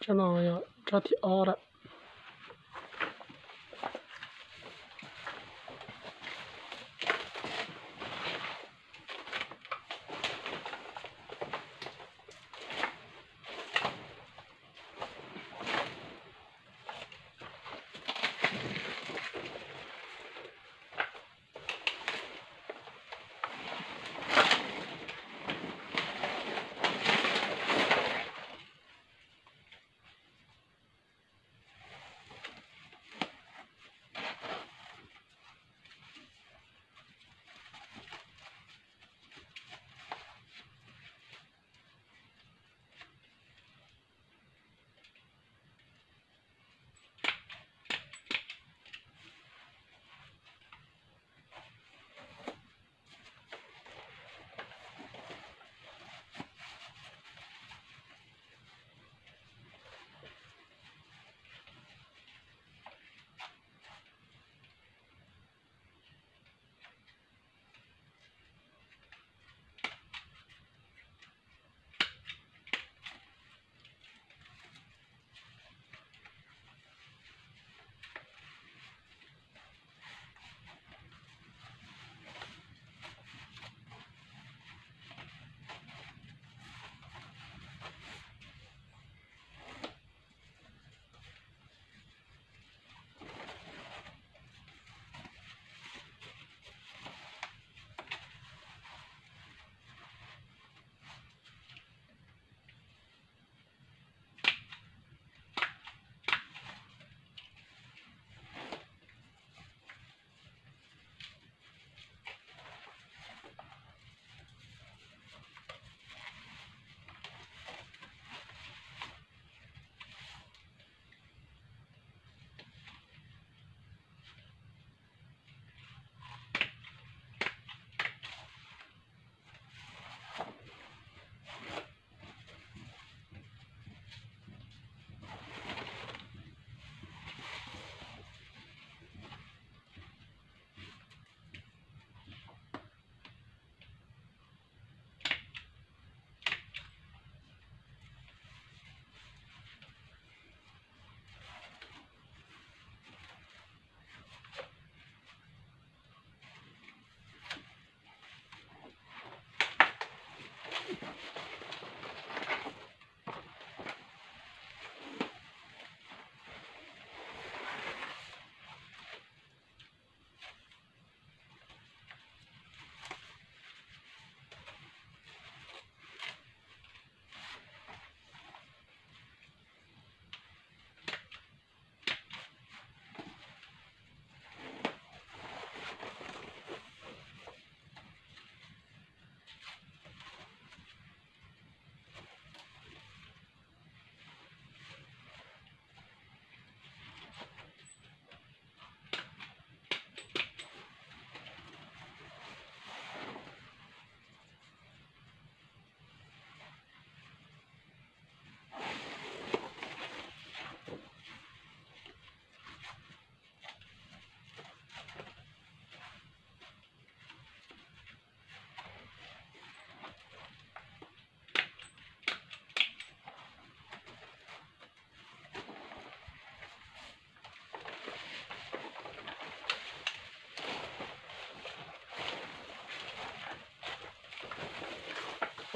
Tsob no yog tsob thib ob lawm.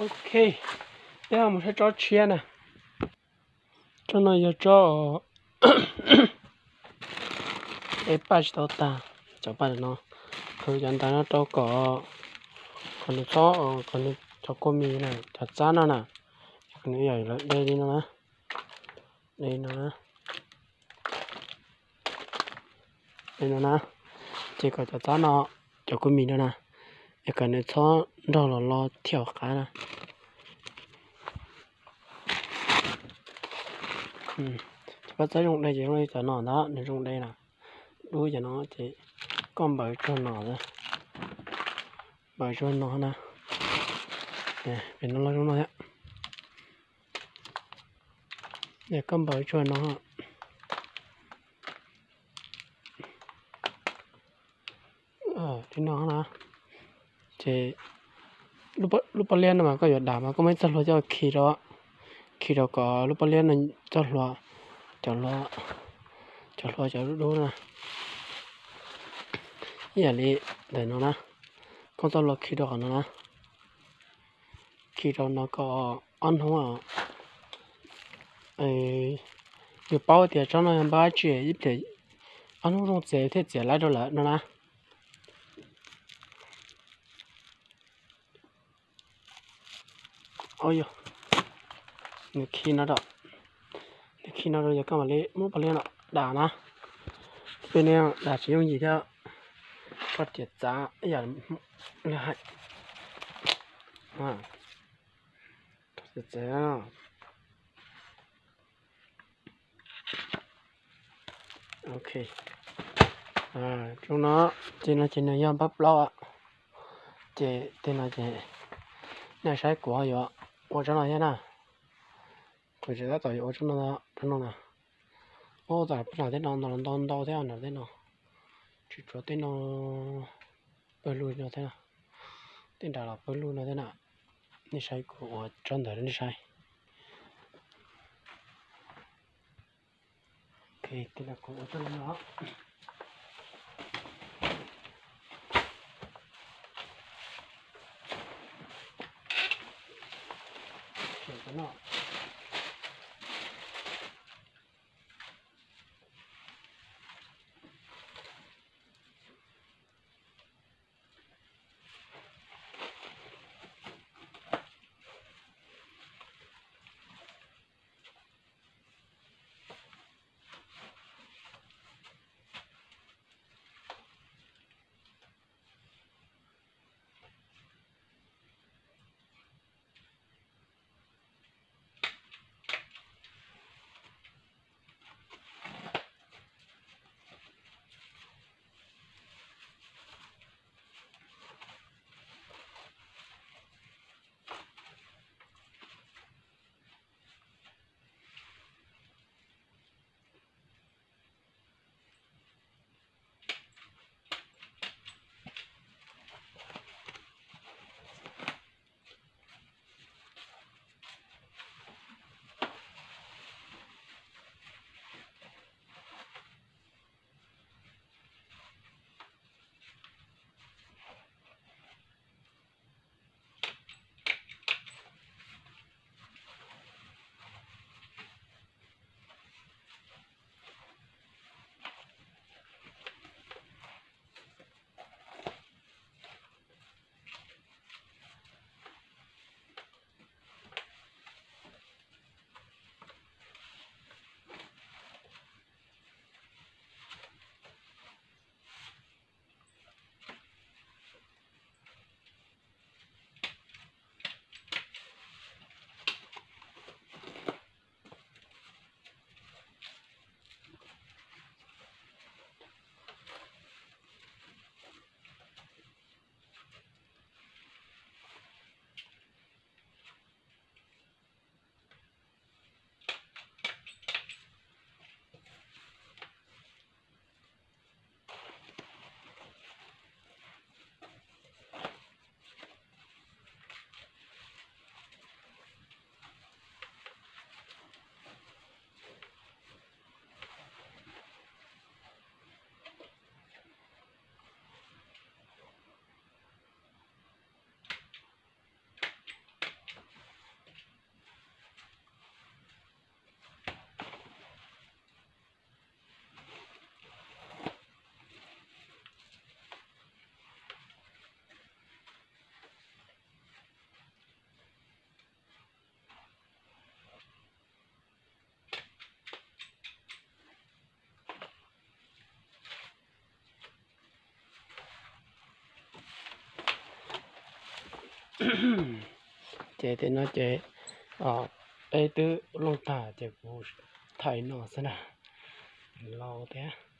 Ok, peb mus saib tsob tshiab na. Tsob no yog tsob, peb paj tsis tau tag, cov paj no, qhwv cov ntawv no rau kom, kom nws txhob, kom nws cov kua mis na, cov txab no na, kom nws yog lawv de li no na, de li no na, de li no na, ces kom cov txab no, cov kua mis no na, es kom nws txhob nrog los lo thiab hauv qab na. Cov paj txab zoo de ces zoo li cov no ntag, nws zoo de na, dub cov no ces koj npawv tsuag no, npawv tsuag no na, pem no los zoo no thiab, koj npawv tsuag no. Li no na, ces lub pob liab no mas koj yuav dam mas koj muaj ib txoj hlua coj khi rau, khi rau kom lub pob liab no txoj hlua, cov hlua, cov hlua cov dub dub na. Ib yam li ntawm no na, koj txoj hlua khi rau qhov no na, khi rau no kom ob hnub, yus paub tias tsob no yog npawb dab tsi, ib pliag ob hnub zoo txias thiaj txiav laib rau lawm no na. Yog, nws khi no rau, nws khi no rau yog koj mam li muab pob liab no dam na. Peb ne dam tsis yooj yim thiab, koj tias txav ib yam li hais. Txav, txav. Ok, zoo no, ces no ces nws yog npawb plaub, ces tej no ces nej saib kuv yuav ua tsob no thiab na. Kuv tseem tab tom yuav ua tsob no, tsob no na. Ub, tam peb nram tej no ntau ntau thiab, nram tej no tsis tshuav tej no pawg lug no thiab, tej nram los pawg lug no thiab na. Nej saib kuv ua tsob ntawd rau nej saib. Kuv ua tsob no. Ces tej no ces peb twb looj tag ces kuv thaij no xwb na. Laus thiab.